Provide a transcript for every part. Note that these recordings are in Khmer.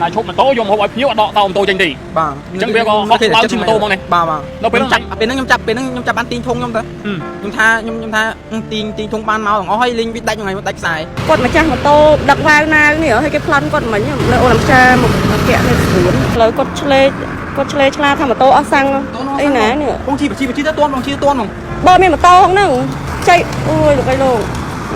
ណាឈប់ម៉ូតូយកម្ហូបឲ្យភ្ញៀវអត់ដកតោម៉ូតូចេញទេ បាទ អញ្ចឹងវាក៏ហត់ឡើងជិះម៉ូតូមកនេះ បាទបាទ ដល់ពេលហ្នឹង ចាប់ពេលហ្នឹងខ្ញុំចាប់ពេលហ្នឹងខ្ញុំចាប់បានទាញធុងខ្ញុំទៅខ្ញុំថាខ្ញុំខ្ញុំថាទាញទាញធុងបានមកទាំងអស់ហើយលេងវាដាច់ថ្ងៃមកដាច់ខ្សែ គាត់ម្ចាស់ម៉ូតូដឹកវ៉ាវណាវនេះហើយគេប្លន់គាត់មិញនៅអូនផ្សាមកគៈនៅស្រួនឥឡូវគាត់ឆ្លេគាត់ឆ្លេឆ្លាថាម៉ូតូអស់សាំងអីណានេះ បងជីបជីបជីទៅតាន់បងជីតាន់ហ្មង បើមានម៉ូតូហ្នឹងចៃអូយលោកអីលោក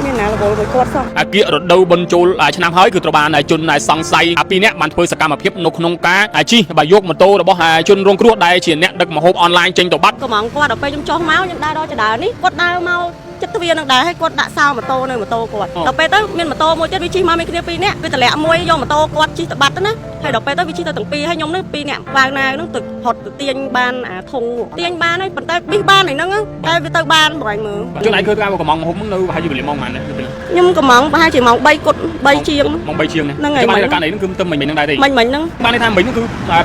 មានណារវល់មួយគាត់សោះ អាគៀករដូវបុណ្យចូលឆ្នាំហើយគឺត្រូវបានជនសង្ស័យពីរនាក់បានធ្វើសកម្មភាពនៅក្នុងការជិះបាទយកម៉ូតូរបស់ជនរងគ្រោះដែលជាអ្នកដឹកម្ហូបអនឡាញចេញទៅបាត់ កំងគាត់ដល់ពេលខ្ញុំចុះមកខ្ញុំដើរដល់ចដើនេះគាត់ដើរមកចិត្តទ្វារនឹងដែរហើយគាត់ដាក់សោម៉ូតូនៅម៉ូតូគាត់ដល់ពេលទៅមានម៉ូតូមួយទៀតវាជិះមកមានគ្នាពីរនាក់វាតម្លាក់មួយយកម៉ូតូគាត់ជិះទៅបាត់ទៅណាហើយដល់ពេលទៅវាជិះទៅទាំងពីរហើយខ្ញុំនេះពីរនាក់វ៉ាវណាវហ្នឹងទៅហត់ទៅទាញបានអាធុងទាញបានហើយប៉ុន្តែប៊ីសបានហ្នឹងតែវាទៅបានបងឯងមើល ជនឯងឃើញការកំងម្ហូបហ្នឹងនៅប្រហែលជាវេលាម៉ោងប៉ុន្មានដែរពេល ខ្ញុំកំងប្រហែលជាម៉ោង3គត់3ជាង ម៉ោង3ជាង ហ្នឹងហើយ ចាំបានករណីហ្នឹងគឺទៅមិញមិញហ្នឹងដែរទេ មិញមិញហ្នឹង បានន័យថាមិញហ្នឹងគឺ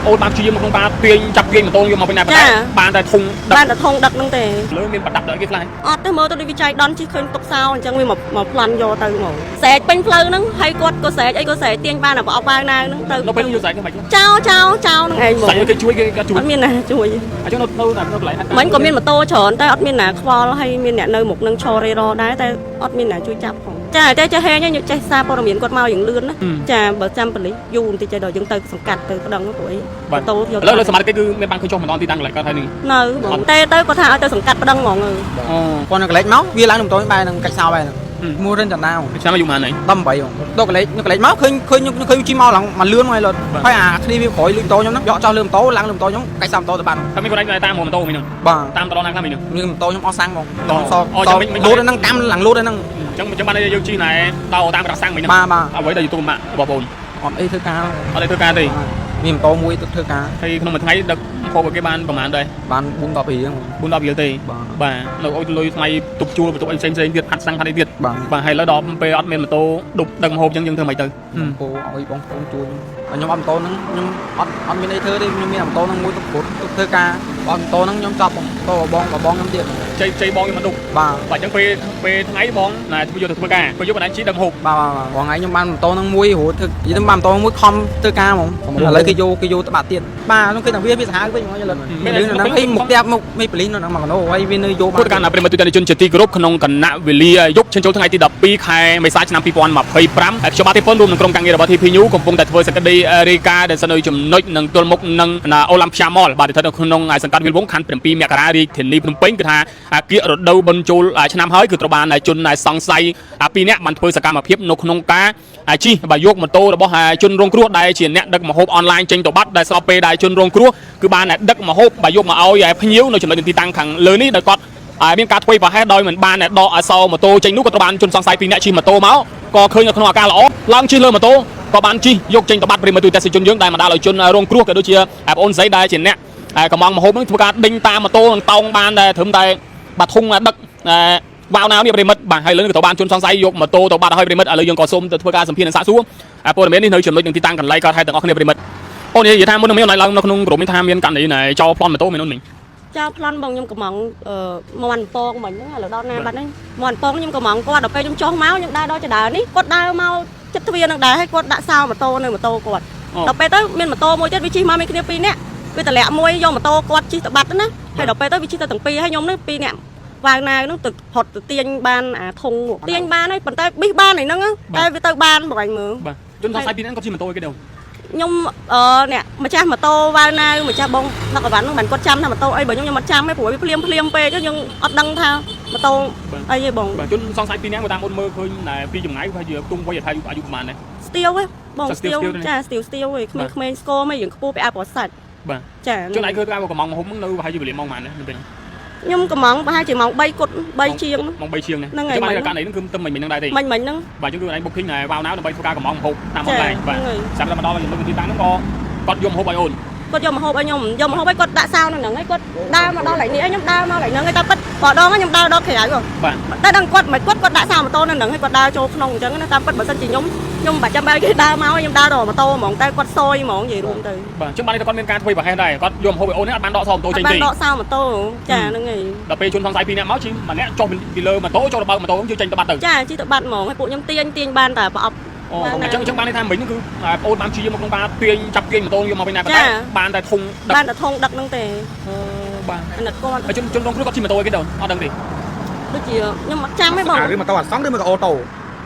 អូនបានព្យាយាមក្នុងការទាញចាប់ទាញម៉ូតូយកមកវិញដែរប៉ុន្តែបានតែធុងដឹក បានតែធុងដឹកហ្នឹងទេ លើមានប្រដាប់ដល់គេខ្លះ អត់ទេមើលទៅដូចវាចៃដន្យជិះឃើញទុកសោអញ្ចឹងវាមកមកប្លន់យកទៅហ្មងស្រែកពេញផ្លូវហ្នឹងហើយគាត់ក៏ស្រែកអីក៏ស្រែកទាញបានតែប្រអប់វ៉ាវណាវហ្នឹងទៅ នៅពេលហ្នឹងយកស្រែកទៅមិន ចោលចោលចោលហ្នឹងឯងហ្មង ស្រែកគេជួយគេជួយ អត់មានណាជួយ អញ្ចឹងនៅនៅនៅកន្លែង មិញក៏មានម៉ូតូច្រើនតែអត់មានណាខ្វល់ហើយមានអ្នកនៅមុខនឹងឈររេរដែរតែអត់មានណាជួយចាប់ផងចាតែចេះហេងខ្ញុំចេះសារព័ត៌មានគាត់មកយ៉ាងលឿនណាចាបើចាំប៉ូលីសយូរបន្តិចចេះដល់យើងទៅសង្កាត់ទៅប្តឹងព្រោះអី បាទ ម៉ូតូយក ឥឡូវលើសមាជិកគឺមានបានឃើញចុះម្ដងទីតាំងកន្លែងកើតហើយនេះ នៅបងតែទៅគាត់ថាឲ្យទៅសង្កាត់ប្តឹងហ្មងអឺ អូ គាត់នៅកលេចមកវាឡើងនឹងម៉ូតូបែរនឹងកាច់សោបែរហ្នឹងមួយរិនចណ្ដាវ ឆ្នាំអាយុប៉ុន្មានហើយ 18ហ្មងដល់កលេចនៅកលេចមកឃើញឃើញឃើញជីមកឡើងមកលឿនមកហើយលត់ហើយអាគ្នាវាក្រោយលួចម៉ូតូខ្ញុំហ្នឹងយកចោលលើម៉ូតូឡើងលើម៉ូតូខ្ញុំកាច់សោម៉ូតូទៅបាន តែមានគាត់ឯងតាមម៉ូតូមិញហ្នឹង បាទ តាមតដល់ណាខ្លះមិញហ្នឹង មានម៉ូតូខ្ញុំអស់សាំងហ្មងស អូចាំមិញ លូតហ្នឹងកម្មឡើងលូតហ្នឹង អញ្ចឹងអញ្ចឹងបានយើងជិះណែតតាមរកសាំងមិញហ្នឹង បាទបាទ អ្វីដែលយូទូម៉ាក់បងប្អូន អត់អីធ្វើការ អត់ได้ធ្វើការទេ មានម៉ូតូមួយទៅធ្វើការ ហើយក្នុងមួយថ្ងៃដឹកហូបឲ្យគេបានប្រហែលដែរ បាន4 10រៀល 4 10រៀលទេ បាទ បាទនៅអុយលុយថ្លៃទុកជួលបន្ទប់អីផ្សេងផ្សេងទៀតផាត់សាំងផាត់អីទៀត បាទ បាទហើយឥឡូវដល់ពេលអត់មានម៉ូតូដប់ដឹកម្ហូបអញ្ចឹងយើងធ្វើម៉េចទៅ បងប្អូនឲ្យបងប្អូនជួយខ្ញុំអត់ម៉ូតូហ្នឹងខ្ញុំអត់អត់មានអីធ្វើទេខ្ញុំមានម៉ូតូហ្នឹងមួយទៅព្រោះទៅធ្វើការអត់ម៉ូតូហ្នឹងខ្ញុំចាប់ម៉ូតូបងបងខ្ញុំទៀត ជ័យជ័យបងខ្ញុំមកដប់ បាទ បាទអញ្ចឹងពេលពេលថ្ងៃបងណែធ្វើយកទៅធ្វើការពេលយប់បណ្ដាញជិះដឹកម្ហូប បាទបាទបងថ្ងៃខ្ញុំបានម៉ូតូហ្នឹងមួយរហូតធ្វើនិយាយទៅបានម៉ូតូមួយខំធ្វើការហ្មងឥឡូវគេយកគេយកទៅបាក់ទៀតបាទខ្ញុំឃើញតែវាវាសាហាវវិញហ្មងយល់ហ្នឹងហើយមុខផ្ទះមុខមេប៉ូលីសនៅហ្នឹងមកកណោហើយវានៅយក ពុទ្ធកាលប្រិមត្តទស្សនិកជនជាទីគោរពក្នុងគណៈវេលាយប់ឈានចូលថ្ងៃទី12ខែមេសាឆ្នាំ2025ហើយខ្ញុំបាទទេពនរួមនឹងក្រុមការងាររបស់ TP News កំពុងតែធ្វើសេចក្តីរាយការណ៍ដែលស្នើចំណុចនឹងទល់មុខនឹងអូឡាំព្យ៉ាម៉លបាទស្ថិតនៅក្នុងសង្កាត់វិលវងខណ្ឌ7មករារាជធានីភ្នំពេញគឺថាអាគៀករដូវបុណ្យចូលឆ្នាំហើយគឺត្រូវបានជនសង្ស័យពីរនាក់បានធ្វើសកម្មភាពនៅក្នុងការជិះបាទយកម៉ូតូរបស់ជនរងគ្រោះដែលជាអ្នកដឹកម្ហូបអនឡាញចេញទៅបាត់ដែលស្របពេលដែលជនរងគ្រោះគឺបានដឹកម្ហូបបាទយកមកឲ្យភ្ញៀវនៅចំណុចទីតាំងខាងលើនេះដោយគាត់ ហើយមានការធ្វើប្រហែសដោយមិនបានដកអសោម៉ូតូចេញនោះក៏ត្រូវបានជនសង្ស័យពីរនាក់ជិះម៉ូតូមកក៏ឃើញនៅក្នុងអាការល្អឡើងជិះលើម៉ូតូក៏បានជិះយកចេញទៅបាត់ប្រិមត្តទូទេសជនយើងដែលមកដល់ឲ្យជនរងគ្រោះក៏ដូចជាប្អូនស្រីដែលជាអ្នកកំងមហូបនឹងធ្វើការដេញតាមម៉ូតូនឹងតោងបានដែលត្រឹមតែបាត់ធុងដឹកវ៉ាវណាវនេះប្រិមិត្តបាទហើយលើនេះក៏ត្រូវបានជនសង្ស័យយកម៉ូតូទៅបាត់ហើយប្រិមិត្តឥឡូវយើងក៏សូមទៅធ្វើការសម្ភាសន៍និងសាកសួរព័ត៌មាននេះនៅចំណុចនឹងទីតាំងកន្លែងកើតហេតុទាំងអស់គ្នាប្រិមិត្តអូននិយាយថាមុននឹងមានឡើងនៅក្នុងក្រុមនេះថាមានករណីណែចោលប្លន់ម៉ូតូមានអូនមិញ ចោលប្លន់បងខ្ញុំកំងអឺមន់ពងមិញហ្នឹងឥឡូវដល់ណាបាត់ហ្នឹងមន់ពងខ្ញុំកំងគាត់ដល់ពេលខ្ញុំចុះមកខ្ញុំដើរដល់ចដើនេះគាត់ដើរមកចិត្តទ្វារនឹងដែរហើយគាត់ដាក់សោម៉ូតូនៅម៉ូតូគាត់ដល់ពេលទៅមានម៉ូតូមួយទៀតវាជិះមកមានគ្នាពីរនាក់វាតម្លាក់មួយយកម៉ូតូគាត់ជិះទៅបាត់ទៅណាហើយដល់ពេលទៅវាជិះទៅទាំងពីរហើយខ្ញុំនេះពីរនាក់វ៉ាវណាវហ្នឹងទៅហត់ទៅទាញបានអាធុងទាញបានហើយប៉ុន្តែប៊ីសបានហ្នឹងតែវាទៅបានបងឯងមើល បាទជនសង្ស័យពីរនាក់គាត់ជិះម៉ូតូឲ្យគេដែរ ខ្ញុំអឺអ្នកម្ចាស់ម៉ូតូវ៉ាវណាវម្ចាស់បងដឹកអវ៉ាន់ហ្នឹងមិនគាត់ចាំថាម៉ូតូអីបើខ្ញុំខ្ញុំអត់ចាំទេព្រោះវាភ្លាមភ្លាមពេកយើងអត់ដឹងថាម៉ូតូអីទេបង បាទជនសង្ស័យពីរនាក់មកតាមអូនមើលឃើញតែពីចម្ងាយប្រហែលជាទុំវ័យថាអាយុប្រហែលដែរ ស្ទាវហ៎បង ស្ទា ស្ទាវ វស្ទាវទេ ចាស្ទាវស្ទាវឯងក្មេងក្មេងស្គមឯងយើងខ្ពស់ពាក់អាវប្រសាច់ បាទ ចា ជនឯងឃើញតាមកំងមហុំហ្នឹងនៅប្រហែលជាវេលាម៉ោងប៉ុន្មានដែរពេល ខ្ញុំកំងប្រហែលជាម៉ោង3គត់3ជាង ម៉ោង3ជាង ហ្នឹងហើយ ចាំបានករណីហ្នឹងគឺទៅមិញមិញហ្នឹងដែរទេ មិញមិញហ្នឹង បាទអញ្ចឹងគឺឯង booking ណែវ៉ាវណាវដើម្បីធ្វើការកំងមហូបតាមអនឡាញបាទ ហ្នឹងហើយ ចាំតែមកដល់ចំណុចទីតាំងហ្នឹងក៏គាត់យកម្ហូបឲ្យអូន គាត់យកមកហូបឲ្យខ្ញុំយកមកហូបឲ្យគាត់ដាក់សោនៅហ្នឹងហើយគាត់ដើរមកដល់កន្លែងនេះឲ្យខ្ញុំដើរមកកន្លែងហ្នឹងហើយតែពិតបើដងខ្ញុំដើរដល់ក្រៅហ៎ បាទ តែដឹងគាត់មិនគាត់គាត់ដាក់សោម៉ូតូនៅហ្នឹងហើយគាត់ដើរចូលក្នុងអញ្ចឹងណាតាមពិតបើសិនជាខ្ញុំខ្ញុំមិនបាច់ចាំបែរគេដើរមកខ្ញុំដើរដល់ម៉ូតូហ្មងតែគាត់សយហ្មងនិយាយរួមទៅ បាទអញ្ចឹងបានន័យថាគាត់មានការធ្វើប្រហែសដែរគាត់យកម្ហូបឲ្យអូននេះអត់បានដកសោម៉ូតូចេញទេ បានដកសោម៉ូតូចាហ្នឹងហើយ ដល់ពេលជនសង្ស័យពីរនាក់មកជិះម្នាក់ចុះពីលើម៉ូតូចូលទៅបើកម៉ូតូហ្នឹងជិះចេញទៅបាត់ទៅ ចាជិះទៅបាត់ហ្មងហើយពួកខ្ញុំទាញទាញបានតែប្រអប់ អូអញ្ចឹងអញ្ចឹងបានន័យថាមិញហ្នឹងគឺបងអូនបានព្យាយាមមកក្នុងការទាញចាប់ទាញម៉ូតូយកមកវិញដែរប៉ុន្តែបានតែធុងដឹក បានតែធុងដឹកហ្នឹងទេ បាទ អាណិតគាត់ ហើយជនរងគ្រោះគាត់ជិះម៉ូតូអីគេទៅអត់ដឹងទេ ដូចជាខ្ញុំអត់ចាំទេបង ឬម៉ូតូអាសង់ឬមកអូតូ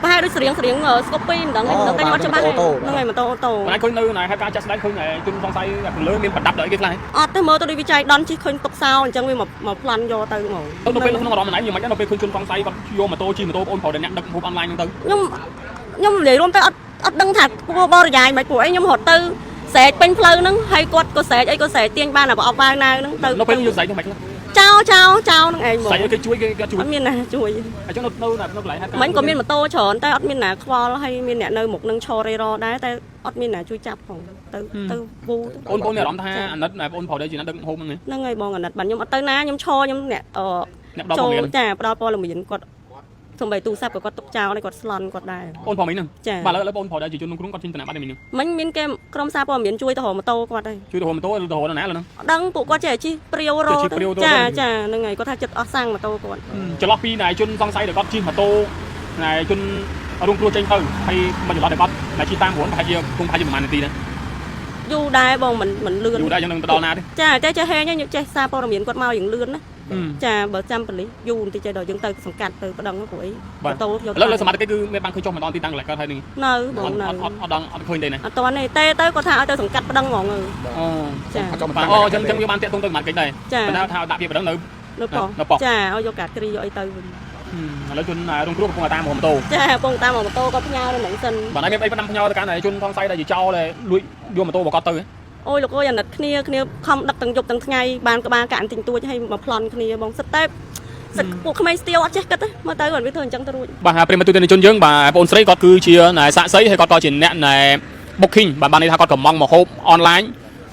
ប្រហែលដូចស្រៀងស្រៀងស្កូពីមិនដឹងទេមិនដឹងតែគាត់ច្បាស់ហ្នឹងហើយម៉ូតូអូតូ ប៉ុន្តែឃើញនៅណែហេតុការណ៍ចាក់ស្ដែងឃើញជនសង្ស័យពីលើមានប្រដាប់ដល់អីគេខ្លះ អត់ទេមើលទៅដូចវិច័យដន់ជិះឃើញទុកសោអញ្ចឹងវាមកមកប្លន់យកទៅហ្មង ទៅនៅពេលក្នុងអារម្មណ៍ណៃយ៉ាងម៉េចដែរនៅពេលឃើញជនសង្ស័យគាត់យកម៉ូតូជិះម៉ូតូបងអូនប្រុសដែលអ្នកដឹកម្ហូបអនឡាញហ្នឹងទៅ ខ្ញុំខ្ញុំនិយាយរួមទៅអត់អត់ដឹងថាពូបរិយាយមិនព្រោះអីខ្ញុំរត់ទៅស្រែកពេញផ្លូវហ្នឹងហើយគាត់ក៏ស្រែកអីក៏ស្រែកទាញបានអាប្រអប់បាវណាវហ្នឹងទៅ នៅពេលយើងស្រែកទៅមិនខ្លះ ចោចោចោហ្នឹងឯងហ្មង ស្រែកឲ្យគេជួយគេគេជួយ អត់មានណាជួយ អញ្ចឹងនៅនៅនៅកន្លែងហេតុការណ៍ មិញក៏មានម៉ូតូច្រើនតែអត់មានណាខ្វល់ហើយមានអ្នកនៅមុខនឹងឈររេរដែរតែអត់មានណាជួយចាប់ផងទៅទៅវូទៅ អូនបងមានអារម្មណ៍ថាអាណិតបងប្រុសដែលជាអ្នកដឹកម្ហូបហ្នឹង ហ្នឹងហើយបងអាណិតបាទខ្ញុំអត់ទៅណាខ្ញុំឈរខ្ញុំអ្នកអឺ អ្នកផ្ដល់ព័ត៌មាន ចាផ្ដល់ព័ត៌មានគាត់សំបីទូរស័ព្ទក៏គាត់ទុកចោលហើយគាត់ស្លន់គាត់ដែរ អូនប្រុសមិញហ្នឹង ចា បាទឥឡូវបងប្រុសដែលជាជនក្នុងគាត់ចេញតំណាក់បាត់មិញហ្នឹង មិញមានគេក្រុមសារព័ត៌មានជួយទៅរកម៉ូតូគាត់ហើយ ជួយទៅរកម៉ូតូឬទៅរកណាឥឡូវហ្នឹង អត់ដឹងពួកគាត់ចេះតែជិះព្រាវរក ជិះព្រាវទៅ ចាចាហ្នឹងហើយគាត់ថាចិត្តអស់សាំងម៉ូតូគាត់ ចន្លោះពីណែជនសង្ស័យដែលគាត់ជិះម៉ូតូណែជនរងគ្រោះចេញទៅហើយមកចន្លោះដែលគាត់ណែជិះតាមរួនប្រហែលជាគង់ប្រហែលជាប្រហែលនាទីដែរ យូរដែរបងមិនមិនលឿន យូរដែរយើងនឹងទៅដល់ណាទេ ចាតែចេះហេងខ្ញុំចេះសារព័ត៌មានគាត់មកយ៉ាងលឿនណាចាបើចាំប៉ូលីសយូរបន្តិចចេះដល់យើងទៅសង្កាត់ទៅប្តឹងព្រោះអី បាទ ម៉ូតូយក ឥឡូវសមត្ថកិច្ចគឺមានបានឃើញចុះមកដល់ទីតាំងកន្លែងកើតហើយនេះ នៅប អត់ ងនៅ អត់អត់អត់ដឹងអត់ឃើញទេណា អត់តាន់ទេទេទៅគាត់ថាឲ្យទៅសង្កាត់ប្តឹងហ្មងអឺ អូ ចា អត់ចង់ បាទអូអញ្ចឹងអញ្ចឹងវាបានតាក់ទងទៅសមត្ថកិច្ចដែរ ចា ប៉ុន្តែថាដាក់ពាក្យប្តឹងនៅ នៅប៉ុស្ នៅប៉ុស្តិ៍ ចាឲ្យយកកាតគ្រីយកអីទៅវិញ ឥឡូវជនរងគ្រោះកំពុងតែតាមម៉ូតូ ចាបងតាមម៉ូតូគាត់ផ្ញើនៅហ្នឹងសិន បាទហើយមានអីផ្ដាំផ្ញើទៅកាន់ជនសង្ស័យដែលជាចោលដែលលួចយកម៉ូតូរបស់គាត់ទៅ អូយលោកអើយអាណិតគ្នាគ្នាខំដឹកទាំងយប់ទាំងថ្ងៃបានក្បាលកាក់បន្តិចតួចឲ្យមកប្លន់គ្នាបងសិតតែសិតពួកក្មេងស្ទាវអត់ចេះគិតទេមើលទៅគាត់វាធ្វើអញ្ចឹងទៅរួច បាទប្រិមត្តទូទាំងជនយើងបាទបងស្រីគាត់គឺជាណែសាក់សីហើយគាត់ក៏ជាអ្នកណែ booking បាទបានន័យថាគាត់កំងមកហូបអនឡាញ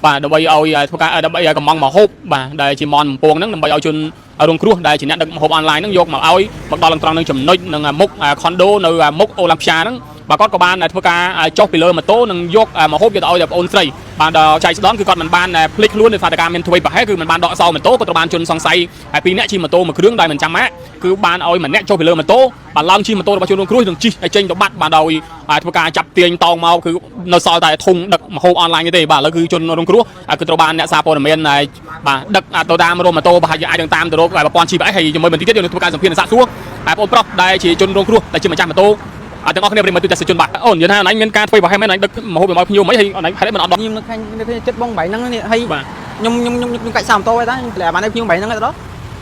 បាទដើម្បីឲ្យធ្វើការដើម្បីឲ្យកំងមកហូបបាទដែលជាមនបំពងហ្នឹងដើម្បីឲ្យជនរងគ្រោះដែលជាអ្នកដឹកម្ហូបអនឡាញហ្នឹងយកមកឲ្យមកដល់ត្រង់នឹងចំណុចនឹងមុខខុនដូនៅមុខអូឡាំព្យ៉ាហ្នឹងបាទគាត់ក៏បានធ្វើការចុះពីលើម៉ូតូនិងយកម្ហូបយកទៅឲ្យដល់ប្អូនស្រីបាទដល់ចៃស្ដនគឺគាត់មិនបានភ្លេចខ្លួនដោយសារតែការមានធ្វើប្រហែសគឺមិនបានដកសោម៉ូតូក៏ត្រូវបានជនសង្ស័យហើយពីរនាក់ជិះម៉ូតូមួយគ្រឿងដោយមិនចាំម៉ាកគឺបានឲ្យម្នាក់ចុះពីលើម៉ូតូបានឡើងជិះម៉ូតូរបស់ជនរងគ្រោះនិងជិះឲ្យចេញទៅបាត់បាទដោយធ្វើការចាប់ទាញតោងមកគឺនៅសល់តែធុងដឹកម្ហូបអនឡាញទេបាទឥឡូវគឺជនរងគ្រោះគឺត្រូវបានអ្នកសារព័ត៌មានបាទដឹកទៅតាមរោងម៉ូតូប្រហែលជាអាចនឹងតាមទៅរកប្រព័ន្ធ GPS ហើយជាមួយបន្តិចទៀតយើងនឹងធ្វើការសម្ភាសន៍និងសាកសួរហើយបងប្រុសដែលជាជនរងគ្រោះដែលជាម្ចាស់ម៉ូតូអត់ទាំងអស់គ្នាប្រិមត្តទូទាំងជនបាទអូននិយាយថាអនឡាញមានការធ្វើប្រហែលមែនអនឡាញដឹកម្ហូបឲ្យភ្ញៀវមិនហើយអនឡាញហេតុអីមិនអត់ដក ខ្ញុំនៅខាងនៅឃើញចិត្តបងបែងហ្នឹងនេះហើយ បាទ ខ្ញុំខ្ញុំខ្ញុំខ្ញុំកាច់សោម៉ូតូហើយតាខ្ញុំតម្លាក់បានឲ្យខ្ញុំបែងហ្នឹងទៅដល់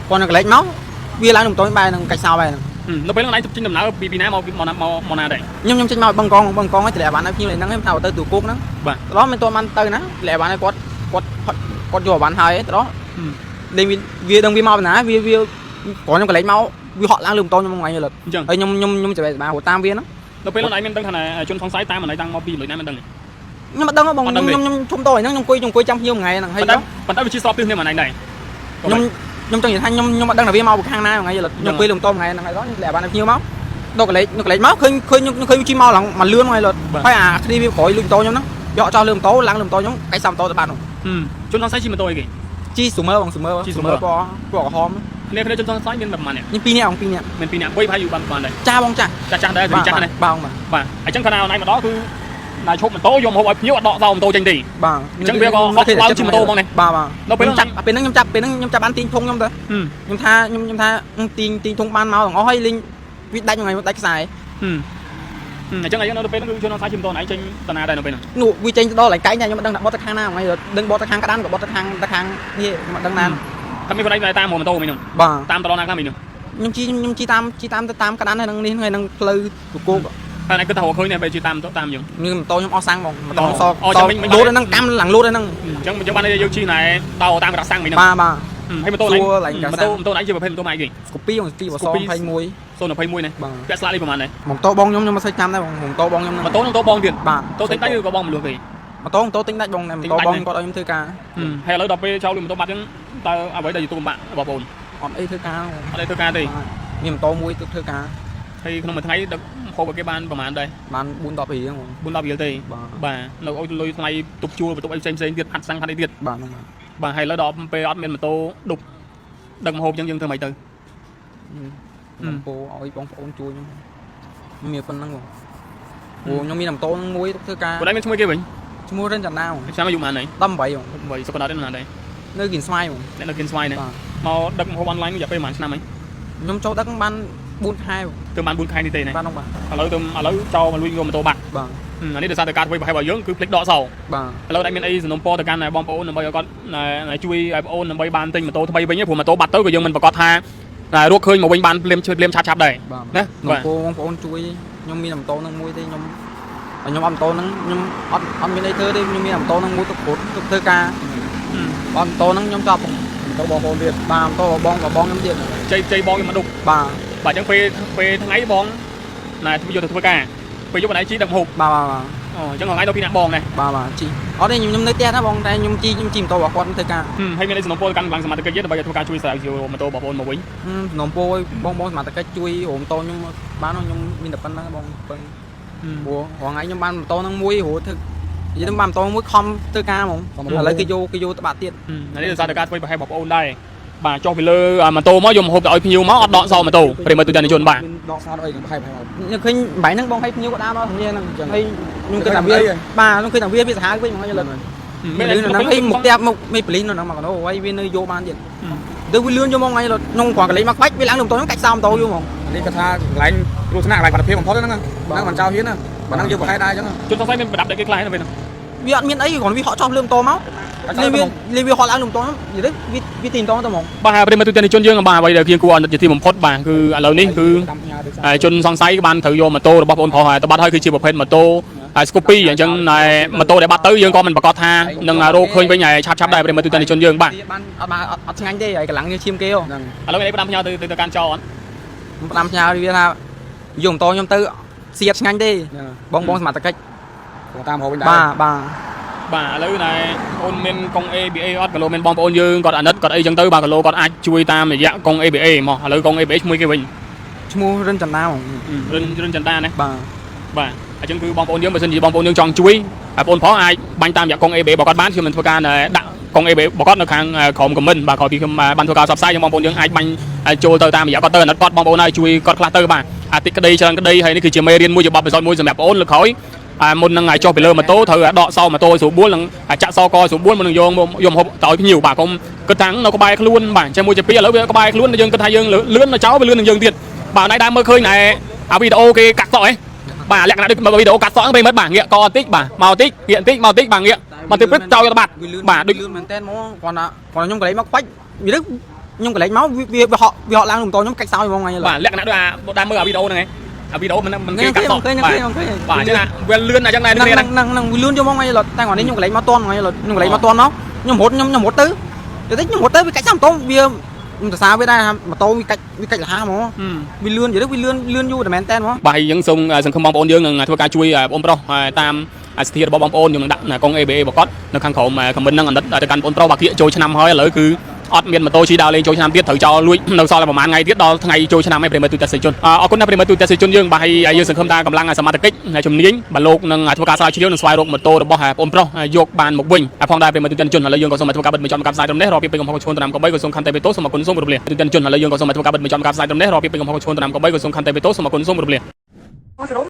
គាត់នៅកន្លែងមកវាឡើងនឹងម៉ូតូបែងហ្នឹងកាច់សោបែងហ្នឹង នៅពេលហ្នឹងអនឡាញចេញដំណើរពីពីណាមកមកមកណាដែរ ខ្ញុំខ្ញុំចេញមកបងកងបងកងឲ្យតម្លាក់បានឲ្យខ្ញុំហ្នឹងខ្ញុំថាទៅទូគោកហ្នឹង បាទ ទៅដល់មិនទាន់បានទៅណាតម្លាក់បានឲ្យគាត់គាត់គាត់យកបានហើយទៅដល់លេងវាដឹងវាមកពីណាវាវាគាត់ខ្ញុំកន្លែងមកវាហក់ឡើងលើម៉ូតូខ្ញុំថ្ងៃលើ អញ្ចឹង ហើយខ្ញុំខ្ញុំខ្ញុំច្បែកសម្បារតាមវាហ្នឹង នៅពេលហ្នឹងអនឡាញមានដឹងថាជនសង្ស័យតាមអនឡាញតាំងមកពីលុយណាមិនដឹងទេ ខ្ញុំអត់ដឹងបងខ្ញុំខ្ញុំខ្ញុំធំតហ្នឹងខ្ញុំអង្គុយខ្ញុំអង្គុយចាំភ្ញៀវមួយថ្ងៃហ្នឹងហើយ ប៉ុន្តែប៉ុន្តែវាជាស្របទិសនេះអនឡាញដែរ ខ្ញុំខ្ញុំចង់និយាយថាខ្ញុំខ្ញុំអត់ដឹងថាវាមកពីខាងណាមួយថ្ងៃខ្ញុំអង្គុយលើម៉ូតូមួយថ្ងៃហ្នឹងហើយដល់ខ្ញុំធ្លាក់បានភ្ញៀវមកដល់កលេចកលេចមកឃើញឃើញខ្ញុំឃើញវាជិះមកឡើងមកលឿនហ្នឹងហើយហើយអាគ្នាវាក្រោយលួចម៉ូតូខ្ញុំហ្នឹងយកចោលលើម៉ូតូឡើងលើម៉ូតូខ្ញុំកាច់សាម៉ូតូទៅបាត់ហ្នឹង ជនសង្ស័យជិះម៉ូតូអីគេ ជីស៊ូមើបងស៊ូមើស៊ូមើពណ៌ពណ៌ក្រហម គ្នាគ្នាជនសង្ស័យមានប្រហែលអ្នក ខ្ញុំពីរនាក់បងពីរនាក់ មានពីរអ្នកវ័យប្រហែលយូរបានប្រហែលដែរ ចាបងចា ចាស់ចាស់ដែរចាស់ណាស់ បងបាទ បាទអញ្ចឹងកាលណាអនឡាញមកដល់គឺណាឈប់ម៉ូតូយកម្ហូបឲ្យភ្ញៀវអត់ដកសោម៉ូតូចេញទេ បាទ អញ្ចឹងវាក៏ហក់ឡើងជិះម៉ូតូហ្មងនេះ បាទបាទ ដល់ពេល ខ្ញុំចាប់ពេលហ្នឹងខ្ញុំចាប់ពេលហ្នឹងខ្ញុំចាប់បានទាញធុងខ្ញុំទៅខ្ញុំថាខ្ញុំខ្ញុំថាទាញទាញធុងបានមកទាំងអស់ហើយលេងវាដាច់ថ្ងៃដាច់ខ្សែ អញ្ចឹងអញ្ចឹងនៅពេលហ្នឹងគឺជនសង្ស័យជិះម៉ូតូណៃចេញតាណាដែរនៅពេលហ្នឹង នោះវាចេញទៅដល់កន្លែងកែងតែខ្ញុំមិនដឹងថាបត់ទៅខាងណាថ្ងៃដឹងបត់ទៅខាងក្តានក៏បត់ទៅខាងទៅខាងនេះខ្ញុំមិនដឹងណា តែមានคนឯងតាមម៉ូតូមិញហ្នឹង បាទ តាមទៅដល់ណាខ្លះមិញហ្នឹង ខ្ញុំជីខ្ញុំជីតាមជីតាមទៅតាមក្តានហើយនឹងនេះហើយនឹងផ្លូវកក ហើយឯងគិតថារកឃើញនេះបែរជាតាមតាមយើង មានម៉ូតូខ្ញុំអស់សាំងហ្មងម៉ូតូស អូចាំមិញមិញ លូតហ្នឹងកម្មឡើងលូតហ្នឹង អញ្ចឹងអញ្ចឹងបានយើងជិះណែតោតាមក្រាស់សាំងមិញហ្នឹង បាទបាទ ហើយម៉ូតូណៃ សួរឡើងក្រាស់សាំង ម៉ូតូម៉ូតូណៃជាប្រភេទម៉ូតូម៉ាយគេ ស្កូពីបងទីបស21 021នេះ បាទ ពាក់ស្លាកលេខប្រហែលដែរ ម៉ូតូបងខ្ញុំខ្ញុំមិនសូវចាំដែរបងម៉ូតូបងខ្ញុំហ្នឹង ម៉ូតូនឹងម៉ូតូបងទៀត បាទ ម៉ូតូទិញដាច់ឬក៏បងមលួសគេ ម៉ូតូម៉ូតូទិញដាច់បងម៉ូតូបងគាត់ឲ្យខ្ញុំធ្វើការ ហើយឥឡូវដល់ពេលចោលលួចម៉ូតូបាត់អញ្ចឹងតើអ្វីដែលជាទុកលំបាករបស់បង អត់អីធ្វើការ អត់ได้ធ្វើការទេ មានម៉ូតូមួយទៅធ្វើការ ហើយក្នុងមួយថ្ងៃដឹកហូបឲ្យគេបានប្រហែលដែរ បាន4 10រៀលបង 4 10រៀលទេ បាទ បាទនៅឲ្យលុយថ្លៃទុកជួលបន្ទប់អីផ្សេងផ្សេងទៀតផាត់សាំងផាត់អីទៀត បាទហ្នឹងបាទ បាទហើយឥឡូវដល់ពេលអត់មានម៉ូតូឌុបដឹកម្ហូបអញ្ចឹងយើងធ្វើម៉េចទៅ ខ្ញុំពោឲ្យបងប្អូនជួយខ្ញុំមានប៉ុណ្្នឹងបង ព្រោះខ្ញុំមានម៉ូតូនឹងមួយទុកធ្វើការ គាត់ឯងមានឈ្មោះគេវិញ ឈ្មោះរិនចន្ទណាបង ឆ្នាំអាយុប៉ុន្មាន 18បង ហើយ8សុខដតណាដែរ នៅគៀនស្វាយបង អ្នកនៅគៀនស្វាយនេះ បាទ មកដឹកម្ហូបអនឡាញរយៈពេលប៉ុន្មានឆ្នាំហើយ ខ្ញុំចូលដឹកបាន4ខែបង ទៅបាន4ខែនេះទេណា បាទបងបាទ ឥឡូវទៅឥឡូវចោលមកលួចយកម៉ូតូបាត់ បាទ អានេះដោយសារតែការធ្វើប្រហែលរបស់យើងគឺភ្លេចដកសោ បាទ ឥឡូវតែមានអីសំណូមពរទៅកាន់បងប្អូនដើម្បីឲ្យគាត់ជួយឲ្យបងប្អូនដើម្បីបានទិញម៉ូតូថ្មីវិញព្រោះម៉ូតូបាត់ទៅក៏យើងមិនប្រកាសថារកឃើញមកវិញបានភ្លាមជួយភ្លាមឆាប់ឆាប់ដែរ បាទ ណា នំពោបងប្អូនជួយខ្ញុំមានម៉ូតូនឹងមួយទេខ្ញុំខ្ញុំអត់ម៉ូតូនឹងខ្ញុំអត់មានអីធ្វើទេខ្ញុំមានម៉ូតូនឹងមួយទុកព្រោះទុកធ្វើការអត់ម៉ូតូនឹងខ្ញុំចប់ ទៅបងប្អូនទៀត បាទម៉ូតូបងបងខ្ញុំទៀត ជ័យជ័យបងខ្ញុំមកដុក បាទ បាទអញ្ចឹងពេលពេលថ្ងៃបងណែធ្វើយកទៅធ្វើការពេលយប់បងឯងជីដឹកម្ហូប បាទបាទបាទ អូអញ្ចឹងថ្ងៃដល់ពីអ្នកបងដែរ បាទបាទជីអត់ទេខ្ញុំនៅផ្ទះណាបងតែខ្ញុំជីខ្ញុំជីម៉ូតូរបស់គាត់ធ្វើការ ហើយមានអីសំណូមពរទៅកាន់កម្លាំងសមត្ថកិច្ចដើម្បីឲ្យធ្វើការជួយស្រាវជ្រាវម៉ូតូបងប្អូនមកវិញ សំណូមពរឲ្យបងបងសមត្ថកិច្ចជួយរមម៉ូតូខ្ញុំបានខ្ញុំមានតែប៉ុណ្្នឹងបងប៉ុណ្្នឹងព្រោះរងថ្ងៃខ្ញុំបានម៉ូតូហ្នឹងមួយរហូតធ្វើនិយាយទៅបានម៉ូតូមួយខំធ្វើការហ្មងឥឡូវគេយកទៅបាក់ទៀត នេះដោយសារតែការធ្វើប្រហែលបងប្អូនដែរបាទចុះពីលើម៉ូតូមកយកម្ហូបទៅឲ្យភ្ញៀវមកអត់ដកសោម៉ូតូប្រិមត្តទូទាំងជនបាទ មានដកសោអីនឹងប្រហែលប្រហែល ខ្ញុំឃើញបាយហ្នឹងបងឲ្យភ្ញៀវក៏ដើរមកគ្នាហ្នឹងហើយខ្ញុំគិតថាវាបាទខ្ញុំឃើញថាវាវាសាហាវវិញហ្មងយល់ មាន នៅហ្នឹងហើយមុខផ្ទះមុខមេប៉ូលីសនៅហ្នឹងមកកណោហើយវានៅយកបានទៀតទៅវាលឿនយកមកថ្ងៃខ្ញុំគ្រាន់កលេចមកខ្វាច់វាឡើងទៅម៉ូតូខ្ញុំកាច់សោម៉ូតូយកហ្មង នេះគាត់ថាកន្លែងគ្រោះថ្នាក់កន្លែងបាត់ភាពបំផុតហ្នឹងហ្នឹងមិនចោលហ៊ានណាបើហ្នឹងយើងប្រហែលដែរអញ្ចឹង ជនសង្ស័យមានប្រដាប់តែគេខ្លះហ្នឹងវិញ វាអត់មានអីគ្រាន់វាហក់ចោះលើម៉ូតូមកលេវាលេវាហក់ឡើងលើម៉ូតូខ្ញុំនិយាយទៅវាវាទីម៉ូតូទៅហ្មង បាទប្រិមត្តទូទាំងជនយើងបាទអ្វីដែលយើងគួរអនុជាទីបំផុតបាទគឺឥឡូវនេះគឺ តាមផ្ញើទៅ ជនសង្ស័យបានត្រូវយកម៉ូតូរបស់បងប្អូនប្រុសទៅបាត់ហើយគឺជាប្រភេទម៉ូតូ Scoopy អញ្ចឹងណែម៉ូតូដែលបាត់ទៅយើងក៏មិនប្រកាសថានឹងរកឃើញវិញហើយឆាប់ឆាប់ដែរប្រិមត្តទូទាំងជនយើងបាទ បានអត់បានអត់ឆ្ងាញ់ទេហើយកន្លងយើងឈាមគេហ៎ ហ្នឹង ឥឡូវនេះផ្ដាំផ្ញើទៅទៅកាន់ចោលអត់ ខ្ញុំផ្ដាំផ្ញើវាថាយកម៉ូតូខ្ញុំទៅសៀតឆ្ងាញ់ទេបងបងសមត្ថកិច្ច តាមរកវិញដែរ បាទបាទ បាទឥឡូវណែអូនមានកុង ABA អត់គីឡូមានបងប្អូនយើងគាត់អាណិតគាត់អីចឹងទៅបាទគីឡូគាត់អាចជួយតាមរយៈកុង ABA មកឥឡូវកុង ABA ឈ្មោះគេវិញ ឈ្មោះរិនចន្ទាហ្មង រិនរិនចន្ទាណា បាទ បាទអញ្ចឹងគឺបងប្អូនយើងបើសិនជាបងប្អូនយើងចង់ជួយហើយបងប្អូនផងអាចបាញ់តាមរយៈកុង ABA របស់គាត់បានខ្ញុំនឹងធ្វើការដាក់កុង ABA របស់គាត់នៅខាងក្រោម comment បាទក្រោយពីខ្ញុំបានធ្វើការផ្សព្វផ្សាយបងប្អូនយើងអាចបាញ់ចូលទៅតាមរយៈគាត់ទៅអាណិតគាត់បងប្អូនហើយជួយគាត់ខ្លះទៅបាទអាតិចក្តីច្រើនក្តីហើយនេះគឺជាមេរៀនមួយជាបទពិសោធន៍មួយសម្រាប់បងប្អូនលើក្រោយអាមុននឹងឲ្យចុះពីលើម៉ូតូត្រូវដកសោម៉ូតូឲ្យស្រួលបួលនិងចាក់សោកឲ្យស្រួលបួលមុននឹងយកយកម្ហូបទៅឲ្យភ្ញៀវបាទកុំគិតថានៅក្បែរខ្លួនបាទអញ្ចឹងមួយជាពីរឥឡូវវាក្បែរខ្លួនយើងគិតថាយើងលឿននៅចោលវាលឿននឹងយើងទៀតបាទណៃដែរមើលឃើញណែអាវីដេអូគេកាត់សក់ហ៎បាទលក្ខណៈដូចវីដេអូកាត់សក់ហ្នឹងប្រិមិត្តបាទងាកកបន្តិចបាទមកបន្តិចងាកបន្តិចមកបន្តិចបាទងាកមកតិចព្រឹកចោលយកទៅបាត់ វាលឿន បាទដូច លឿនមែនតើហ្មងគ្រាន់តែគ្រាន់តែខ្ញុំកលេចមកខ្វាច់វាទៅខ្ញុំកលេចមកវាវាហក់វាហក់ឡើងលើម៉ូតូខ្ញុំកាច់សោហ្មងថ្ងៃ បាទលក្ខណៈដូចអាដើមមើលអាវីដេអូហ្នឹងឯងអាវីដេអូមិនមិនគេ គេ កាត់សក់ ឃើញ បាទ ឃើញឃើញ បាទអញ្ចឹងណាវាលឿនអញ្ចឹងដែរ ហ្នឹង គ្នាណា ហ្នឹងហ្នឹងវាលឿនយកមកថ្ងៃតែគ្រាន់នេះខ្ញុំកលេចមកតន់ថ្ងៃខ្ញុំកលេចមកតន់មកខ្ញុំរត់ខ្ញុំខ្ញុំរត់ទៅទៅខ្ញុំរត់ទៅវាកាច់សោម៉ូតូវាខ្ញុំសរសើរវាដែរថាម៉ូតូវាកាច់វាកាច់លះហ្មងវាលឿននិយាយទៅវាលឿនលឿនយូរតែមែនតើហ្មង បាទហើយយើងសូមសង្ឃឹមបងប្អូនយើងនឹងធ្វើការជួយបងប្រុសតាមសទ្ធារបស់បងប្អូនយើងនឹងដាក់កង ABA របស់គាត់នៅខាងក្រោម comment ហ្នឹងអាណិតទៅកាន់បងប្រុសបាទគៀកចូលឆ្នាំហើយឥឡូវគឺអត់មានម៉ូតូជិះដើរលេងចូលឆ្នាំទៀតត្រូវចោលលួចនៅសល់តែប្រហែលថ្ងៃទៀតដល់ថ្ងៃចូលឆ្នាំឯប្រិមត្តទូទាំងសិជនអរគុណណាស់ប្រិមត្តទូទាំងសិជនយើងបាទហើយយើងសង្ឃឹមថាកម្លាំងសមត្ថកិច្ចជំនាញបាទលោកនឹងធ្វើការស្រាវជ្រាវនិងស្វែងរកម៉ូតូរបស់បងប្រុសយកបានមកវិញហើយផងដែរប្រិមត្តទូទាំងជនឥឡូវយើងក៏សូមធ្វើការបិទបញ្ចប់ការផ្សាយត្រឹមនេះរាល់ពីពេញកំហុសឆ្គងតាមកបីក៏សូមខន្តីបេតោសូមអរគុណសូមគោរពលាទូទាំងជនឥឡូវយើងក៏សូមធ្វើការបិទបញ្ចប់ការផ្សាយត្រឹមនេះរាល់ពីពេញកំហុសឆ្គងតាមកបីក៏សូមខន្តីបេតោសូមអរគុណសូមគោរពលា